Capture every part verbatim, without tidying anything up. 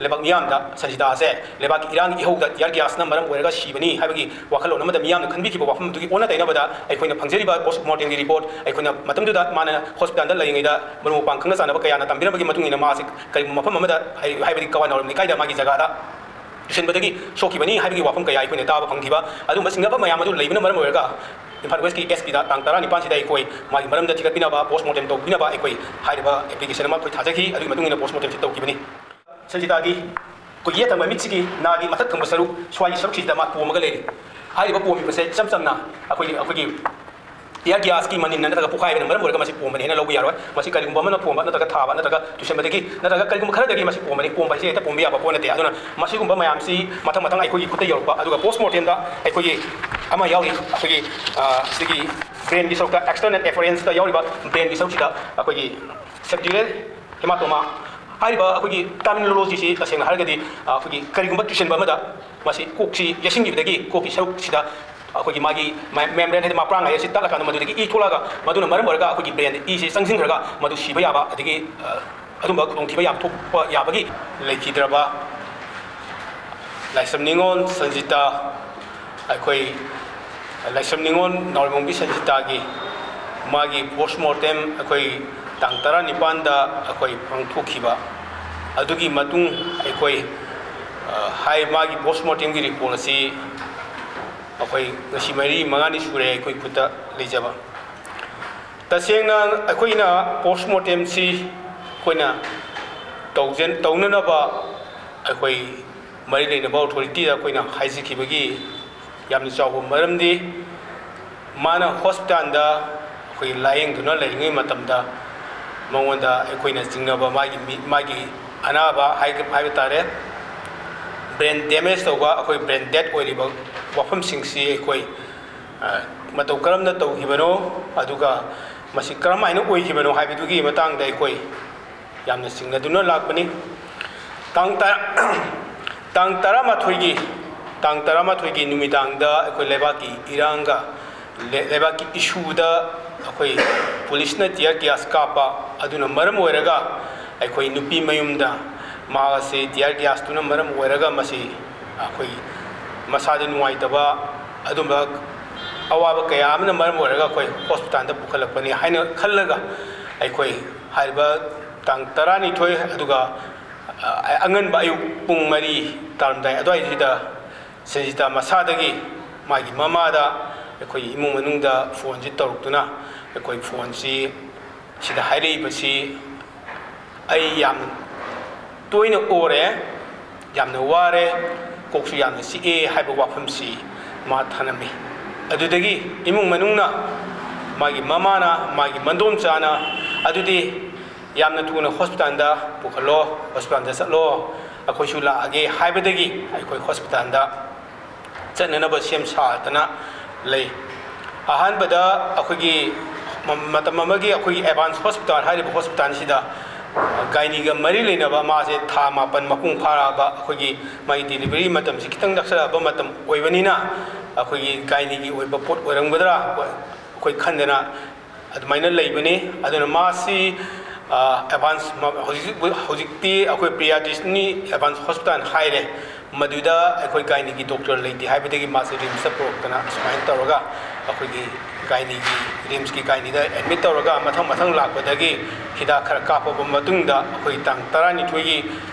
ꯂꯩꯕꯥꯛ ꯃꯤꯌꯥꯝꯗ ꯁꯟꯖꯤꯇꯥꯁꯦ ꯂꯩꯕꯥꯛꯀꯤ ꯏꯔꯥꯡꯒꯤ ꯏꯍꯧꯗ tear gas ꯅ ꯃꯔꯝ ꯑꯣꯏꯔꯒ ꯁꯤꯕꯅꯤ ꯍꯥꯏꯕꯒꯤ ꯋꯥꯈꯜꯂꯣꯟ ꯑꯃꯗ ꯃꯤꯌꯥꯝꯅ ꯈꯟꯕꯤꯈꯤꯕ ꯋꯥꯐꯝ ꯑꯗꯨꯒꯤ ꯑꯣꯟꯅ ꯇꯩꯅꯕꯗ ꯑꯩꯈꯣꯏꯅ ꯐꯪꯖꯔꯤꯕ post mortem ꯒꯤ report, ꯑꯩꯈꯣꯏꯅ ꯃꯇꯝꯗꯨꯗ ꯃꯥꯅ hospital ꯗ ꯂꯩꯔꯤꯉꯩꯗ ꯃꯔꯨꯞ ꯃꯄꯥꯡ ꯈꯪꯅ ꯆꯥꯟꯅꯕ ꯀꯌꯥꯅ ꯇꯝꯕꯤꯔꯝꯕꯒꯤ ꯃꯇꯨꯡ ꯏꯟꯅ ꯃꯥꯁꯦ ꯀꯔꯤꯒꯨꯝꯕ ꯃꯐꯝ ꯑꯃꯗ, ꯍꯥꯏ-, ꯍꯥꯏꯕꯗꯤ ꯀꯋꯥ ꯅꯥꯎꯔꯦꯝ ꯂꯩꯀꯥꯏꯗ ꯃꯥꯒꯤ ꯖꯒꯥꯗ ꯇꯨꯁꯟꯕꯗꯒꯤ ꯁꯣꯛꯈꯤꯕꯅꯤ ꯍꯥꯏꯕꯒꯤ ꯋꯥꯐꯝ ꯀꯌꯥ ꯑꯩꯈꯣꯏꯅ ꯇꯥꯕ ꯐꯪꯈꯤꯕ꯫ ꯑꯗꯨꯒꯨꯝꯕ ꯆꯤꯡꯅꯕ ꯃꯌꯥꯝ ꯑꯗꯨ ꯂꯩꯕꯅ ꯃꯔꯝ ꯑꯣꯏꯔꯒ ꯏꯝꯐꯥꯜ West ꯀꯤ S P ꯗ ꯇꯥꯡ ꯇꯔꯥꯅꯤꯄꯥꯟꯁꯤꯗ ꯑꯩꯈꯣꯏ ꯃꯥꯒꯤ ꯃꯔꯝꯗ ꯊꯤꯒꯠꯄꯤꯅꯕ, post mortem ꯇꯧꯕꯤꯅꯕ ꯑꯩꯈꯣꯏ ꯍꯥꯏꯔꯤꯕ application ꯑꯃ ꯑꯩꯈꯣꯏ ꯊꯥꯖꯈꯤ꯫ ꯑꯗꯨꯒꯤ ꯃꯇꯨꯡ ꯏꯟꯅ post mortem ꯁꯤ ꯇꯧꯈꯤꯕꯅꯤ꯫ ꯁꯟꯖꯤꯇꯥꯒꯤ ꯑꯩꯈꯣꯏꯒꯤ ꯌꯦꯠ ꯊꯪꯕ ꯃꯤꯠꯁꯤꯒꯤ ꯅꯥꯒꯤ ꯃꯊꯛ ꯊꯪꯕ ꯁꯔꯨꯛ, ꯁ꯭ꯋꯥꯏꯒꯤ ꯁꯔꯨꯛꯁꯤꯗ ꯃꯥ ꯄꯣꯝꯃꯒ ꯂꯩꯔꯤ꯫ ꯍꯥꯏꯔꯤꯕ ꯄꯣꯝꯃꯤꯕꯁꯦ ꯏꯆꯝ ꯆꯝꯅ ꯑꯩꯈꯣꯏꯒꯤ, ꯑꯩꯈꯣꯏꯒꯤ tear gas ꯀꯤ ꯃꯅꯤꯟꯅ ꯅꯠꯇ꯭ꯔꯒ ꯄꯣꯈꯥꯏꯕꯅ ꯃꯔꯝ ꯑꯣꯏꯔꯒ ꯃꯁꯤ ꯄꯣꯝꯕꯅꯤ ꯍꯥꯏꯅ ꯂꯧꯕ ꯌꯥꯔꯣꯏ꯫ ꯃꯁꯤ ꯀꯔꯤꯒꯨꯝꯕ ꯑꯃꯅ ꯄꯣꯝꯕ ꯅꯠꯇ꯭ꯔꯒ ꯊꯥꯕ ꯅꯠꯇ꯭ꯔꯒ ꯇꯨꯁꯟꯕꯗꯒꯤ ꯅꯠꯇ꯭ꯔꯒ ꯀꯔꯤꯒꯨꯝꯕ ꯈꯔꯗꯒꯤ ꯃꯁꯤ ꯄꯣꯝꯕꯅꯤ꯫ ꯄꯣꯝꯕ ꯍꯥꯏꯁꯦ ꯍꯦꯛꯇ ꯄꯣꯝꯕ ꯌꯥꯕ ꯄꯣꯠ ꯅꯠꯇꯦ꯫ ꯑꯗꯨꯅ ꯃꯁꯤꯒꯨꯝꯕ ꯃꯌꯥꯝꯁꯤ ꯃꯊꯪ ꯃꯊꯪ ꯑꯩꯈꯣꯏꯒꯤ ꯈꯨꯠꯇ ꯌꯧꯔꯛꯄ, ꯑꯗꯨꯒ post mortem ꯗ ꯑꯩꯈꯣꯏꯒꯤ ꯑꯃ ꯌꯥꯎꯔꯤ, ꯑꯩꯈꯣꯏꯒꯤ, ꯑ, ꯁꯤꯒꯤ brain ꯒꯤ ꯁꯔꯨꯛꯇ, external appearance ꯇ ꯌꯥꯎꯔꯤꯕ brain ꯒꯤ ꯁꯔꯨꯛꯁꯤꯗ ꯑꯩꯈꯣꯏꯒꯤ subdural hematoma ꯍꯥꯏꯔꯤꯕ ꯑꯩꯈꯣꯏꯒꯤ terminology ꯁꯤ ꯇꯁꯦꯡꯅ ꯍꯥꯏꯔꯒꯗꯤ, ꯑ, ꯑꯩꯈꯣꯏꯒꯤ ꯀꯔꯤꯒꯨꯝꯕ ꯇꯨꯁꯟꯕ ꯑꯃꯗ ꯃꯁꯤ ꯀꯣꯛꯁꯤ ꯌꯩꯁꯤꯟꯈꯤꯕꯗꯒꯤ ꯀꯣꯛꯀꯤ ꯁꯔꯨꯛꯁꯤꯗ ꯑꯩꯈꯣꯏꯒꯤ ꯃꯥꯒꯤ ꯃꯦ-, membrane ꯍꯥꯏꯗꯤ ꯃꯄ꯭ꯔꯥꯡ ꯍꯥꯏ ꯑꯁꯤ ꯇꯠꯂꯀꯥꯟꯗ ꯃꯗꯨꯗꯒꯤ ꯏ ꯊꯣꯛꯂꯛꯑꯒ ꯃꯗꯨꯅ ꯃꯔꯝ ꯑꯣꯏꯔꯒ ꯑꯩꯈꯣꯏꯒꯤ brain ꯗ ꯏꯁꯤ ꯆꯪꯁꯤꯟꯈ꯭ꯔꯒ ꯃꯗꯨ ꯁꯤꯕ ꯌꯥꯕ, ꯑꯗꯒꯤ, ꯑ, ꯑꯗꯨꯝꯕ ꯈꯨꯗꯣꯡꯊꯤꯕ ꯌꯥꯝ ꯊꯣꯛꯄ ꯌꯥꯕꯒꯤ ꯂꯩꯈꯤꯗ꯭ꯔꯕ ꯂꯥꯏꯁ꯭ꯔꯝ ꯅꯤꯉꯣꯜ ꯁꯟꯖꯤꯇꯥ, ꯑꯩꯈꯣꯏ ꯂꯥꯏꯁ꯭ꯔꯝ ꯅꯤꯉꯣꯜ ꯅꯥꯎꯔꯦꯝꯕꯝꯒꯤ ꯁꯟꯖꯤꯇꯥꯒꯤ ꯃꯥꯒꯤ post mortem ꯑꯩꯈꯣꯏ ꯇꯥꯡ ꯇꯔꯥꯅꯤꯄꯥꯟꯗ ꯑꯩꯈꯣꯏ ꯄꯥꯡꯊꯣꯛꯈꯤꯕ ꯑꯗꯨꯒꯤ ꯃꯇꯨꯡ ꯑꯩꯈꯣꯏ, ꯑ, ꯍꯥꯏ, ꯃꯥꯒꯤ post mortem ꯒꯤ report ꯑꯁꯤ ꯑꯩꯈꯣꯏ ꯉꯁꯤ ꯃꯔꯤ ꯃꯉꯥꯅꯤ ꯁꯨꯔꯦ ꯑꯩꯈꯣꯏ ꯈꯨꯠꯇ ꯂꯩꯖꯕ꯫ ꯇꯁꯦꯡꯅ ꯑꯩꯈꯣꯏꯅ post mortem ꯁꯤ ꯑꯩꯈꯣꯏꯅ ꯇꯧꯖ-, ꯇꯧꯅꯅꯕ ꯑꯩꯈꯣꯏ ꯃꯔꯤ ꯂꯩꯅꯕ authority ꯗ ꯑꯩꯈꯣꯏꯅ ꯍꯥꯏꯖꯈꯤꯕꯒꯤ ꯌꯥꯝꯅ ꯆꯥꯎꯕ ꯃꯔꯝꯗꯤ ꯃꯥꯅ hospital ꯗ ꯑꯩꯈꯣꯏ ꯂꯥꯌꯦꯡꯗꯨꯅ ꯂꯩꯔꯤꯉꯩ ꯃꯇꯝꯗ ꯃꯉꯣꯟꯗ ꯑꯩꯈꯣꯏꯅ ꯆꯤꯡꯅꯕ ꯃꯥꯒꯤ ꯃꯤ-, ꯃꯥꯒꯤ ꯑꯅꯥꯕ ꯍꯥꯏ-, ꯍꯥꯏꯕ ꯇꯥꯔꯦ, brain damage ꯇꯧꯕ, ꯑꯩꯈꯣꯏ brain dead ꯑꯣꯏꯔꯤꯕ ꯋꯥꯐꯝꯁꯤꯡꯁꯤ ꯑꯩꯈꯣꯏ, ꯑ, ꯃꯇꯧ ꯀꯔꯝꯅ ꯇꯧꯈꯤꯕꯅꯣ, ꯑꯗꯨꯒ ꯃꯁꯤ ꯀꯔꯝ ꯍꯥꯏꯅ ꯑꯣꯏꯈꯤꯕꯅꯣ ꯍꯥꯏꯕꯗꯨꯒꯤ ꯃꯇꯥꯡꯗ ꯑꯩꯈꯣꯏ ꯌꯥꯝꯅ ꯆꯤꯡꯅꯗꯨꯅ ꯂꯥꯛꯄꯅꯤ꯫ ꯇꯥꯡ ꯇꯔꯥ, ꯇꯥꯡ ꯇꯔꯥꯃꯥꯊꯣꯏꯒꯤ, ꯇꯥꯡ ꯇꯔꯥꯃꯥꯊꯣꯏꯒꯤ ꯅꯨꯃꯤꯗꯥꯡꯗ ꯑꯩꯈꯣꯏ ꯂꯩꯕꯥꯛꯀꯤ ꯏꯔꯥꯡꯒ ꯂꯩ-, ꯂꯩꯕꯥꯛꯀꯤ issue ꯗ ꯑꯩꯈꯣꯏ police ꯅ tear gas ꯀꯥꯞꯄ ꯑꯗꯨꯅ ꯃꯔꯝ ꯑꯣꯏꯔꯒ ꯑꯩꯈꯣꯏ ꯅꯨꯄꯤ ꯃꯌꯨꯝꯗ ꯃꯥ ꯑꯁꯤ ꯇꯤꯌꯥꯔ ꯒ꯭ꯌꯥꯁꯇꯨꯅ ꯃꯔꯝ ꯑꯣꯏꯔꯒ ꯃꯁꯤ ꯑꯩꯈꯣꯏ ꯃꯁꯥꯗ ꯅꯨꯡꯉꯥꯏꯇꯕ, ꯑꯗꯨꯝꯕ ꯑꯋꯥꯕ ꯀꯌꯥ ꯑꯃꯅ ꯃꯔꯝ ꯑꯣꯏꯔꯒ ꯑꯩꯈꯣꯏ ꯍꯣꯁꯄꯤꯇꯥꯜꯗ ꯄꯨꯈꯠꯂꯛꯄꯅꯤ ꯍꯥꯏꯅ ꯈꯜꯂꯒ, ꯑꯩꯈꯣꯏ ꯍꯥꯏꯔꯤꯕ ꯇꯥꯡ ꯇꯔꯥꯅꯤꯊꯣꯏ, ꯑꯗꯨꯒ ꯑ, ꯑꯉꯟꯕ ꯑꯌꯨꯛ ꯄꯨꯡ ꯃꯔꯤ ꯇꯥꯔꯝꯗꯥꯏ ꯑꯗꯨꯋꯥꯏꯁꯤꯗ ꯁꯟꯖꯤꯇꯥ ꯃꯁꯥꯗꯒꯤ ꯃꯥꯒꯤ ꯃꯃꯥꯗ ꯑꯩꯈꯣꯏ ꯏꯃꯨꯡ ꯃꯅꯨꯡꯗ ꯐꯣꯟꯁꯤ ꯇꯧꯔꯛꯇꯨꯅ, ꯑꯩꯈꯣꯏ ꯐꯣꯟꯁꯤ ꯁꯤꯗ ꯍꯥꯏꯔꯛꯏꯕꯁꯤ, "ꯑꯩ ꯌꯥꯝ ꯇꯣꯏꯅ ꯑꯣꯔꯦ, ꯌꯥꯝꯅ ꯋꯥꯔꯦ, ꯀꯣꯛꯁꯨ ꯌꯥꯝꯅ ꯆꯤꯛꯑꯦ" ꯍꯥꯏꯕ ꯋꯥꯐꯝꯁꯤ ꯃꯥ ꯊꯅꯝꯃꯤ꯫ ꯑꯗꯨꯗꯒꯤ ꯏꯃꯨꯡ ꯃꯅꯨꯡꯅ, ꯃꯥꯒꯤ ꯃꯃꯥꯅ, ꯃꯥꯒꯤ ꯃꯟꯗꯣꯝꯆꯥꯅ, "ꯑꯗꯨꯗꯤ ꯌꯥꯝꯅ ꯊꯨꯅ ꯍꯣꯁꯄꯤꯇꯥꯜꯗ ꯄꯨꯈꯠꯂꯣ, ꯍꯣꯁꯄꯤꯇꯥꯜꯗ ꯆꯠꯂꯣ, ꯑꯩꯈꯣꯏꯁꯨ ꯂꯥꯛꯑꯒꯦ" ꯍꯥꯏꯕꯗꯒꯤ ꯑꯩꯈꯣꯏ ꯍꯣꯁꯄꯤꯇꯥꯜꯗ ꯆꯠꯅꯅꯕ ꯁꯦꯝ ꯁꯥꯗꯅ ꯂꯩ꯫ ꯑꯍꯥꯟꯕꯗ ꯑꯩꯈꯣꯏꯒꯤ ꯃ-, ꯃꯇꯝ ꯑꯃꯒꯤ ꯑꯩꯈꯣꯏꯒꯤ ꯑꯦꯗꯚꯥꯟꯁ ꯍꯣꯁꯄꯤꯇꯥꯜ ꯍꯥꯏꯔꯤꯕ ꯍꯣꯁꯄꯤꯇꯥꯜꯁꯤꯗ ꯒꯥꯏꯅꯤꯒ ꯃꯔꯤ ꯂꯩꯅꯕ, ꯃꯥꯁꯦ ꯊꯥ ꯃꯥꯄꯟ ꯃꯄꯨꯡ ꯐꯥꯔꯛꯑꯕ, ꯑꯩꯈꯣꯏꯒꯤ ꯃꯥꯒꯤ ꯗꯤꯂꯤꯚꯔꯤ ꯃꯇꯝꯁꯤ ꯈꯤꯇꯪ ꯅꯛꯁꯜꯂꯛꯑꯕ ꯃꯇꯝ ꯑꯣꯏꯕꯅꯤꯅ, ꯑꯩꯈꯣꯏꯒꯤ ꯒꯥꯏꯅꯤꯒꯤ ꯑꯣꯏꯕ ꯄꯣꯠ ꯑꯣꯏꯔꯝꯒꯗ꯭ꯔꯥ ꯑꯩꯈꯣꯏ ꯈꯟꯗꯅ ꯑꯗꯨꯃꯥꯏꯅ ꯂꯩꯕꯅꯤ꯫ ꯑꯗꯨꯅ ꯃꯥꯁꯤ, ꯑ, ꯑꯦꯗꯚꯥꯟꯁ ꯃ-, ꯍꯧꯖꯤꯛ, ꯍꯧꯖꯤꯛꯇꯤ ꯑꯩꯈꯣꯏ ꯄ꯭ꯔꯤꯌꯥꯗꯤꯁꯅꯤ ꯑꯦꯗꯚꯥꯟꯁ ꯍꯣꯁꯄꯤꯇꯥꯜ ꯍꯥꯏꯔꯦ, ꯃꯗꯨꯗ ꯑꯩꯈꯣꯏ ꯒꯥꯏꯅꯤꯒꯤ ꯗꯣꯛꯇꯔ ꯂꯩꯇꯦ ꯍꯥꯏꯕꯗꯒꯤ ꯃꯥꯁꯦ ꯔꯤꯝꯁꯇ ꯄꯨꯔꯛꯇꯅ ꯑꯁꯨꯃꯥꯏꯅ ꯇꯧꯔꯒ ꯑꯩꯈꯣꯏꯒꯤ ꯒꯥꯏꯅꯤꯒꯤ, ꯔꯤꯝꯁꯀꯤ ꯒꯥꯏꯅꯤꯗ ꯑꯦꯗꯃꯤꯠ ꯇꯧꯔꯒ ꯃꯊꯪ ꯃꯊꯪ ꯂꯥꯛꯄꯗꯒꯤ ꯍꯤꯗꯥꯛ ꯈꯔ ꯀꯥꯞꯄꯕ ꯃꯇꯨꯡꯗ ꯑꯩꯈꯣꯏ ꯇꯥꯡ ꯇꯔꯥꯅꯤꯊꯣꯏꯒꯤ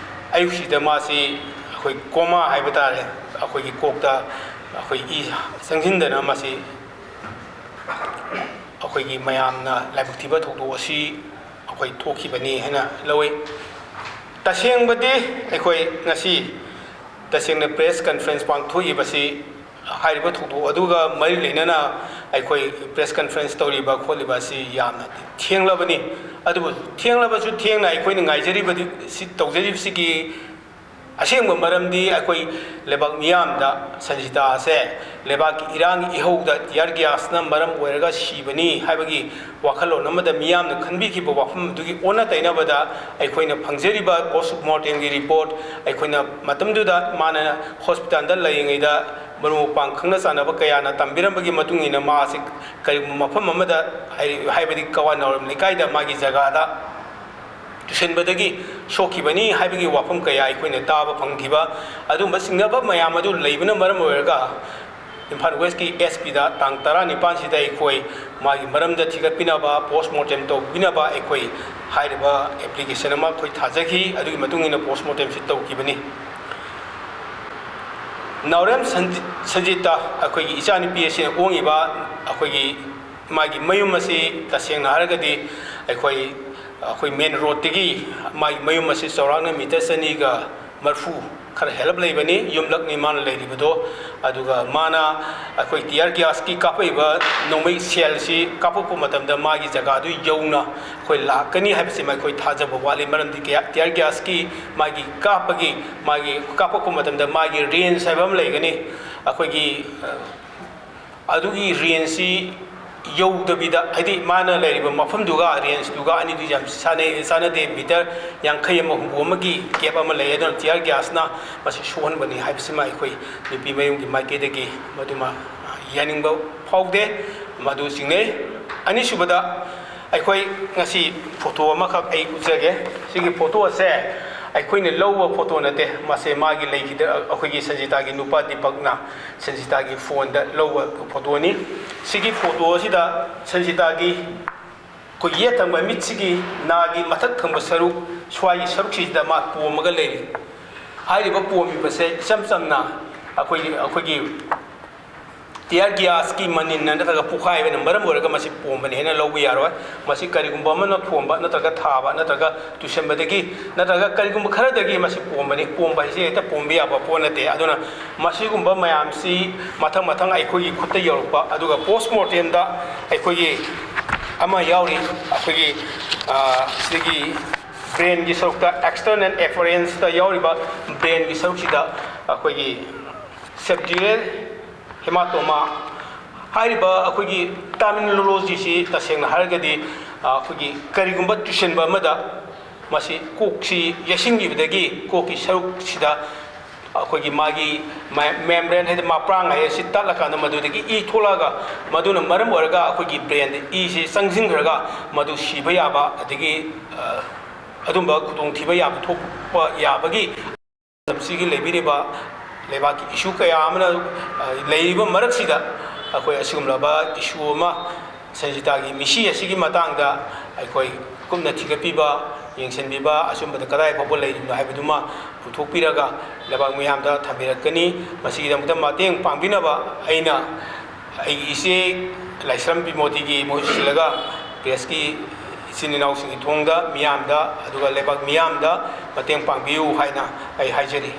ꯑꯌꯨꯛꯁꯤꯗ ꯃꯥꯁꯤ ꯑꯩꯈꯣꯏ ꯀꯣꯃꯥ ꯍꯥꯏꯕ ꯇꯥꯔꯦ, ꯑꯩꯈꯣꯏꯒꯤ ꯀꯣꯛꯇ ꯑꯩꯈꯣꯏ ꯏ ꯆꯪꯁꯤꯟꯗꯅ ꯃꯁꯤ ꯑꯩꯈꯣꯏꯒꯤ ꯃꯌꯥꯝꯅ ꯂꯥꯏꯕꯛ ꯊꯤꯕ ꯊꯧꯗꯣꯛ ꯑꯁꯤ ꯑꯩꯈꯣꯏ ꯊꯣꯛꯈꯤꯕꯅꯤ ꯍꯥꯏꯅ ꯂꯧꯏ꯫ ꯇꯁꯦꯡꯕꯗꯤ ꯑꯩꯈꯣꯏ ꯉꯁꯤ ꯇꯁꯦꯡꯅ ꯄ꯭ꯔꯦꯁ ꯀꯟꯐꯔꯦꯟꯁ ꯄꯥꯡꯊꯣꯛꯏꯕꯁꯤ, ꯍꯥꯏꯔꯤꯕ ꯊꯧꯗꯣꯛ ꯑꯗꯨꯒ ꯃꯔꯤ ꯂꯩꯅꯅ ꯑꯩꯈꯣꯏ ꯄ꯭ꯔꯦꯁ ꯀꯟꯐꯔꯦꯟꯁ ꯇꯧꯔꯤꯕ ꯈꯣꯠꯂꯤꯕ ꯑꯁꯤ ꯌꯥꯝꯅ ꯊꯦꯡꯂꯕꯅꯤ꯫ ꯑꯗꯨꯕꯨ ꯊꯦꯡꯂꯕꯁꯨ ꯊꯦꯡꯅ ꯑꯩꯈꯣꯏꯅ ꯉꯥꯏꯖꯔꯤꯕꯗꯤ, ꯁꯤ ꯇꯧꯖꯔꯤꯕꯁꯤꯒꯤ ꯑꯁꯦꯡꯕ ꯃꯔꯝꯗꯤ ꯑꯩꯈꯣꯏ ꯂꯩꯕꯥꯛ ꯃꯤꯌꯥꯝꯗ ꯁꯟꯖꯤꯇꯥ ꯑꯁꯦ ꯂꯩꯕꯥꯛꯀꯤ ꯏꯔꯥꯡꯒꯤ ꯏꯍꯧꯗ ꯇꯤꯌꯥꯔ ꯒ꯭ꯌꯥꯁꯅ ꯃꯔꯝ ꯑꯣꯏꯔꯒ ꯁꯤꯕꯅꯤ ꯍꯥꯏꯕꯒꯤ ꯋꯥꯈꯜꯂꯣꯟ ꯑꯃꯗ ꯃꯤꯌꯥꯝꯅ ꯈꯟꯕꯤꯈꯤꯕ ꯋꯥꯐꯝ ꯑꯗꯨꯒꯤ ꯑꯣꯟꯅ ꯇꯩꯅꯕꯗ, ꯑꯩꯈꯣꯏꯅ ꯐꯪꯖꯔꯤꯕ ꯄꯣꯁ ꯃꯣꯔꯇꯦꯝꯒꯤ ꯔꯤꯄꯣꯔꯠ, ꯑꯩꯈꯣꯏꯅ ꯃꯇꯝꯗꯨꯗ ꯃꯥꯅ ꯍꯣꯁꯄꯤꯇꯥꯜꯗ ꯂꯩꯔꯤꯉꯩꯗ ꯃꯔꯨꯞ ꯃꯄꯥꯡ ꯈꯪꯅ ꯆꯥꯟꯅꯕ ꯀꯌꯥꯅ ꯇꯝꯕꯤꯔꯝꯕꯒꯤ ꯃꯇꯨꯡ ꯏꯟꯅ ꯃꯥ ꯑꯁꯤ ꯀꯔꯤꯒꯨꯝꯕ ꯃꯐꯝ ꯑꯃꯗ, ꯍꯥꯏ-, ꯍꯥꯏꯕꯗꯤ ꯀꯋꯥ ꯅꯥꯎꯔꯦꯝ ꯂꯩꯀꯥꯏꯗ ꯃꯥꯒꯤ ꯖꯒꯥꯗ ꯇꯨꯁꯤꯟꯕꯗꯒꯤ ꯁꯣꯛꯈꯤꯕꯅꯤ ꯍꯥꯏꯕꯒꯤ ꯋꯥꯐꯝ ꯀꯌꯥ ꯑꯩꯈꯣꯏꯅ ꯇꯥꯕ ꯐꯪꯈꯤꯕ꯫ ꯑꯗꯨꯒꯨꯝꯕ ꯆꯤꯡꯅꯕ ꯃꯌꯥꯝ ꯑꯗꯨ ꯂꯩꯕꯅ ꯃꯔꯝ ꯑꯣꯏꯔꯒ ꯏꯝꯐꯥꯜ ꯋꯦꯁꯀꯤ ꯑꯦꯁ ꯄꯤꯗ ꯇꯥꯡ ꯇꯔꯥꯅꯤꯄꯥꯟꯁꯤꯗ ꯑꯩꯈꯣꯏ ꯃꯥꯒꯤ ꯃꯔꯝꯗ ꯊꯤꯒꯠꯄꯤꯅꯕ, ꯄꯣꯁꯃꯣꯔꯇꯦꯝ ꯇꯧꯕꯤꯅꯕ ꯑꯩꯈꯣꯏ ꯍꯥꯏꯔꯤꯕ ꯑꯦꯄ꯭ꯂꯤꯀꯦꯁꯟ ꯑꯃ ꯑꯩꯈꯣꯏ ꯊꯥꯖꯈꯤ꯫ ꯑꯗꯨꯒꯤ ꯃꯇꯨꯡ ꯏꯟꯅ ꯄꯣꯁꯃꯣꯔꯇꯦꯝꯁꯤ ꯇꯧꯈꯤꯕꯅꯤ꯫ ꯅꯥꯎꯔꯦꯝ ꯁꯟꯖꯤ-, ꯁꯟꯖꯤꯠꯇ ꯑꯩꯈꯣꯏꯒꯤ ꯏꯆꯥꯅꯨꯄꯤ ꯑꯁꯤꯅ ꯑꯣꯡꯉꯤꯕ ꯑꯩꯈꯣꯏꯒꯤ ꯃꯥꯒꯤ ꯃꯌꯨꯝ ꯑꯁꯤ ꯇꯁꯦꯡꯅ ꯍꯥꯏꯔꯒꯗꯤ ꯑꯩꯈꯣꯏ, ꯑꯩꯈꯣꯏ ꯃꯦꯟ ꯔꯣꯗꯇꯒꯤ ꯃꯥꯒꯤ ꯃꯌꯨꯝ ꯑꯁꯤ ꯆꯥꯎꯔꯥꯛꯅ ꯃꯤꯇꯔ ꯆꯅꯤꯒ ꯃꯔꯐꯨ ꯈꯔ ꯍꯦꯜꯂꯞ ꯂꯩꯕꯅꯤ꯫ ꯌꯨꯝꯂꯛꯅꯤ ꯃꯥꯅ ꯂꯩꯔꯤꯕꯗꯣ꯫ ꯑꯗꯨꯒ ꯃꯥꯅ ꯑꯩꯈꯣꯏ tear gas ꯀꯤ ꯀꯥꯞꯄꯛꯏꯕ ꯅꯣꯡꯃꯩ shell ꯁꯤ ꯀꯥꯞꯄꯛꯄ ꯃꯇꯝꯗ ꯃꯥꯒꯤ ꯖꯒꯥꯗꯨ ꯌꯧꯅ ꯑꯩꯈꯣꯏ ꯂꯥꯛꯀꯅꯤ ꯍꯥꯏꯕꯁꯤꯃ ꯑꯩꯈꯣꯏ ꯊꯥꯖꯕ ꯋꯥꯠꯂꯤ꯫ ꯃꯔꯝꯗꯤ ꯀꯌꯥ-, tear gas ꯀꯤ ꯃꯥꯒꯤ ꯀꯥꯞꯄꯒꯤ, ꯃꯥꯒꯤ ꯀꯥꯞꯄꯛꯄ ꯃꯇꯝꯗ ꯃꯥꯒꯤ range ꯍꯥꯏꯕ ꯑꯃ ꯂꯩꯒꯅꯤ꯫ ꯑꯩꯈꯣꯏꯒꯤ, ꯑ, ꯑꯗꯨꯒꯤ range ꯁꯤ ꯌꯧꯗꯕꯤꯗ, ꯍꯥꯏꯗꯤ ꯃꯥꯅ ꯂꯩꯔꯤꯕ ꯃꯐꯝꯗꯨꯒ range ꯇꯨꯒ ꯑꯅꯤꯗꯨ ꯌꯥꯝ ꯆꯥꯟꯅꯩ, ꯆꯥꯟꯅꯗꯦ꯫ ꯃꯤꯇꯔ ꯌꯥꯡꯈꯩ ꯑꯃ, ꯍꯨꯝꯐꯨ ꯑꯃꯒꯤ gap ꯑꯃ ꯂꯩ꯫ ꯑꯗꯨꯅ tear gas ꯅ ꯃꯁꯤ ꯁꯣꯛꯍꯟꯕꯅꯤ ꯍꯥꯏꯕꯁꯤꯃ ꯑꯩꯈꯣꯏ ꯅꯨꯄꯤ ꯃꯌꯨꯝꯒꯤ ꯃꯥꯏꯀꯩꯗꯒꯤ ꯃꯗꯨꯃ, ꯑ, ꯌꯥꯅꯤꯡꯕ ꯐꯥꯎꯗꯦ꯫ ꯃꯗꯨ ꯆꯤꯡꯅꯩ꯫ ꯑꯅꯤꯁꯨꯕꯗ, ꯑꯩꯈꯣꯏ ꯉꯁꯤ photo ꯑꯃꯈꯛ ꯑꯩ ꯎꯠꯆꯒꯦ꯫ ꯁꯤꯒꯤ photo ꯑꯁꯦ ꯑꯩꯈꯣꯏꯅ ꯂꯧꯕ photo ꯅꯠꯇꯦ, ꯃꯁꯦ ꯃꯥꯒꯤ ꯂꯩꯈꯤꯗ-, ꯑꯩꯈꯣꯏꯒꯤ ꯁꯟꯖꯤꯇꯥꯒꯤ ꯅꯨꯄꯥ ꯗꯤꯄꯛꯅ ꯁꯟꯖꯤꯇꯥꯒꯤ phone ꯗ ꯂꯧꯕ photo ꯅꯤ꯫ ꯁꯤꯒꯤ photo ꯑꯁꯤꯗ ꯁꯟꯖꯤꯇꯥꯒꯤ ꯑꯩꯈꯣꯏ ꯌꯦꯠ ꯊꯪꯕ ꯃꯤꯠꯁꯤꯒꯤ ꯅꯥꯒꯤ ꯃꯊꯛ ꯊꯪꯕ ꯁꯔꯨꯛ, ꯁ꯭ꯋꯥꯏꯒꯤ ꯁꯔꯨꯛꯁꯤꯗ ꯃꯥ ꯄꯣꯝꯃꯒ ꯂꯩꯔꯤ꯫ ꯍꯥꯏꯔꯤꯕ ꯄꯣꯝꯃꯤꯕꯁꯦ ꯏꯆꯝ ꯆꯝꯅ ꯑꯩꯈꯣꯏꯒꯤ, ꯑꯩꯈꯣꯏꯒꯤ tear gas ꯀꯤ ꯃꯅꯤꯟꯅ ꯅꯠꯇ꯭ꯔꯒ ꯄꯣꯈꯥꯏꯕꯅ ꯃꯔꯝ ꯑꯣꯏꯔꯒ ꯃꯁꯤ ꯄꯣꯝꯕꯅꯤ ꯍꯥꯏꯅ ꯂꯧꯕ ꯌꯥꯔꯣꯏ꯫ ꯃꯁꯤ ꯀꯔꯤꯒꯨꯝꯕ ꯑꯃꯅ ꯊꯣꯝꯕ ꯅꯠꯇ꯭ꯔꯒ ꯊꯥꯕ ꯅꯠꯇ꯭ꯔꯒ ꯇꯨꯁꯟꯕꯗꯒꯤ ꯅꯠꯇ꯭ꯔꯒ ꯀꯔꯤꯒꯨꯝꯕ ꯈꯔꯗꯒꯤ ꯃꯁꯤ ꯄꯣꯝꯕꯅꯤ꯫ ꯄꯣꯝꯕ ꯍꯥꯏꯁꯦ ꯍꯦꯛꯇ ꯄꯣꯝꯕ ꯌꯥꯕ ꯄꯣꯠ ꯅꯠꯇꯦ꯫ ꯑꯗꯨꯅ ꯃꯁꯤꯒꯨꯝꯕ ꯃꯌꯥꯝꯁꯤ ꯃꯊꯪ ꯃꯊꯪ ꯑꯩꯈꯣꯏꯒꯤ ꯈꯨꯠꯇ ꯌꯧꯔꯛꯄ, ꯑꯗꯨꯒ post mortem ꯗ ꯑꯩꯈꯣꯏꯒꯤ ꯑꯃ ꯌꯥꯎꯔꯤ, ꯑꯩꯈꯣꯏꯒꯤ, ꯑ, ꯁꯤꯒꯤ brain ꯒꯤ ꯁꯔꯨꯛꯇ, external appearance ꯇ ꯌꯥꯎꯔꯤꯕ brain ꯒꯤ ꯁꯔꯨꯛꯁꯤꯗ ꯑꯩꯈꯣꯏꯒꯤ subdural hematoma ꯍꯥꯏꯔꯤꯕ ꯑꯩꯈꯣꯏꯒꯤ terminology ꯁꯤ ꯇꯁꯦꯡꯅ ꯍꯥꯏꯔꯒꯗꯤ, ꯑ, ꯑꯩꯈꯣꯏꯒꯤ ꯀꯔꯤꯒꯨꯝꯕ ꯇꯨꯁꯟꯕ ꯑꯃꯗ ꯃꯁꯤ ꯀꯣꯛꯁꯤ ꯌꯩꯁꯤꯟꯈꯤꯕꯗꯒꯤ ꯀꯣꯛꯀꯤ ꯁꯔꯨꯛꯁꯤꯗ ꯑꯩꯈꯣꯏꯒꯤ ꯃꯥꯒꯤ ꯃ-, membrane ꯍꯥꯏꯗꯤ ꯃꯄ꯭ꯔꯥꯡ ꯍꯥꯏ ꯑꯁꯤ ꯇꯠꯂꯀꯥꯟꯗ ꯃꯗꯨꯗꯒꯤ ꯏ ꯊꯣꯛꯂꯛꯑꯒ ꯃꯗꯨꯅ ꯃꯔꯝ ꯑꯣꯏꯔꯒ ꯑꯩꯈꯣꯏꯒꯤ brain ꯗ ꯏꯁꯤ ꯆꯪꯁꯤꯟꯈ꯭ꯔꯒ ꯃꯗꯨ ꯁꯤꯕ ꯌꯥꯕ, ꯑꯗꯒꯤ, ꯑ, ꯑꯗꯨꯝꯕ ꯈꯨꯗꯣꯡꯊꯤꯕ ꯌꯥꯕ ꯊꯣꯛꯄ ꯌꯥꯕꯒꯤ ꯂꯝꯁꯤꯒꯤ ꯂꯩꯕꯤꯔꯤꯕ ꯂꯩꯕꯥꯛꯀꯤ ꯏꯁꯨ ꯀꯌꯥ ꯑꯃꯅ, ꯑ, ꯂꯩꯔꯤꯕ ꯃꯔꯛꯁꯤꯗ ꯑꯩꯈꯣꯏ ꯑꯁꯤꯒꯨꯝꯂꯕ ꯏꯁꯨ ꯑꯃ, ꯁꯟꯖꯤꯇꯥꯒꯤ ꯃꯤꯁꯤ ꯑꯁꯤꯒꯤ ꯃꯇꯥꯡꯗ ꯑꯩꯈꯣꯏ ꯀꯨꯞꯅ ꯊꯤꯒꯠꯄꯤꯕ, ꯌꯦꯡꯁꯤꯟꯕꯤꯕ, ꯑꯆꯨꯝꯕꯗ ꯀꯗꯥꯏ ꯐꯥꯎꯕ ꯂꯩꯔꯤꯕꯅꯣ ꯍꯥꯏꯕꯗꯨꯃ ꯄꯨꯊꯣꯛꯄꯤꯔꯒ ꯂꯩꯕꯥꯛ ꯃꯤꯌꯥꯝꯗ ꯊꯝꯕꯤꯔꯛꯀꯅꯤ꯫ ꯃꯁꯤꯒꯤꯗꯃꯛꯇ ꯃꯇꯦꯡ ꯄꯥꯡꯕꯤꯅꯕ ꯑꯩꯅ ꯑꯩꯒꯤ ꯏꯆꯦ ꯂꯥꯏꯁ꯭ꯔꯝ ꯕꯤꯃꯣꯇꯤꯒꯤ ꯃꯍꯨꯠ ꯁꯤꯜꯂꯒ ꯄ꯭ꯔꯦꯁꯀꯤ ꯏꯆꯤꯟ ꯏꯅꯥꯎꯁꯤꯡꯒꯤ ꯊꯣꯡꯗ, ꯃꯤꯌꯥꯝꯗ, ꯑꯗꯨꯒ ꯂꯩꯕꯥꯛ ꯃꯤꯌꯥꯝꯗ ꯃꯇꯦꯡ ꯄꯥꯡꯕꯤꯌꯨ ꯍꯥꯏꯅ ꯑꯩ ꯍꯥꯏꯖꯔꯤ꯫